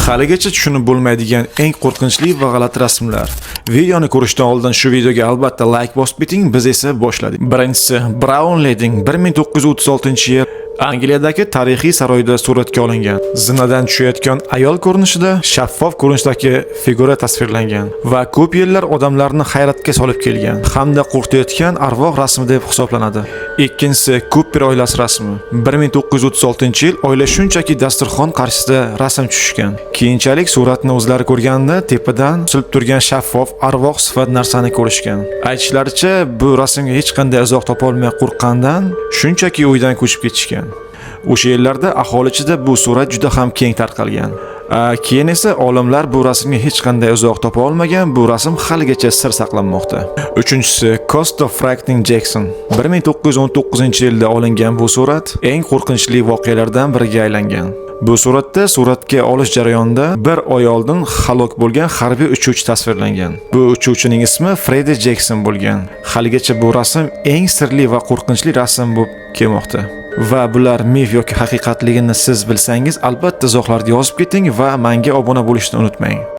Haligacha tushunib bo'lmaydigan eng qo'rqinchli va g'alati rasmlar. Videoni ko'rishdan oldin shu videoga albatta like bosib keting, biz esa boshladik. Birinchisi Brown Landing, 1936-yil Angliyadagi tarixiy saroyda suratga olingan. Zinadan tushayotgan ayol ko'rinishida shaffof ko'rinishdagi figura tasvirlangan va ko'p yillar odamlarni hayratga solib kelgan hamda qo'rqitayotgan arvoh rasmi deb hisoblanadi. Ikkinchisi Kupper oilasi rasmi. 1936-yil oila shunchaki dasturxon qarshisida rasm tushishgan. Keyinchalik suratni o'zlari ko'rganda tepadan osilib turgan shaffof arvoh sifat narsani ko'rishgan. Aytishlaricha, bu rasmga hech qanday izoh topolmay qo'rqqandan shunchaki uydan ko'chib ketishgan. O'sha yillarda aholi ichida bu surat juda ham keng tarqalgan. Keyin esa olimlar bu rasmga hech qanday izoh topa olmagan, bu rasm haligacha sir saqlanmoqda. Uchinchisi Ghost of Frightening Jackson. 1919-yilda olingan bu surat eng qo'rqinchli voqealardan biriga aylangan. Bu suratda suratga olish jarayonida bir oy oldin halok bo'lgan harbiy uchuvchi tasvirlangan. Bu uchuvchining ismi Freddi Jekson bo'lgan. Haligacha bu rasm eng sirli va qo'rqinchli rasm bo'lib kelmoqda. Va bular mif yoki haqiqatligini siz bilsangiz, albatta izohlarda yozib keting va menga obuna bo'lishni unutmang.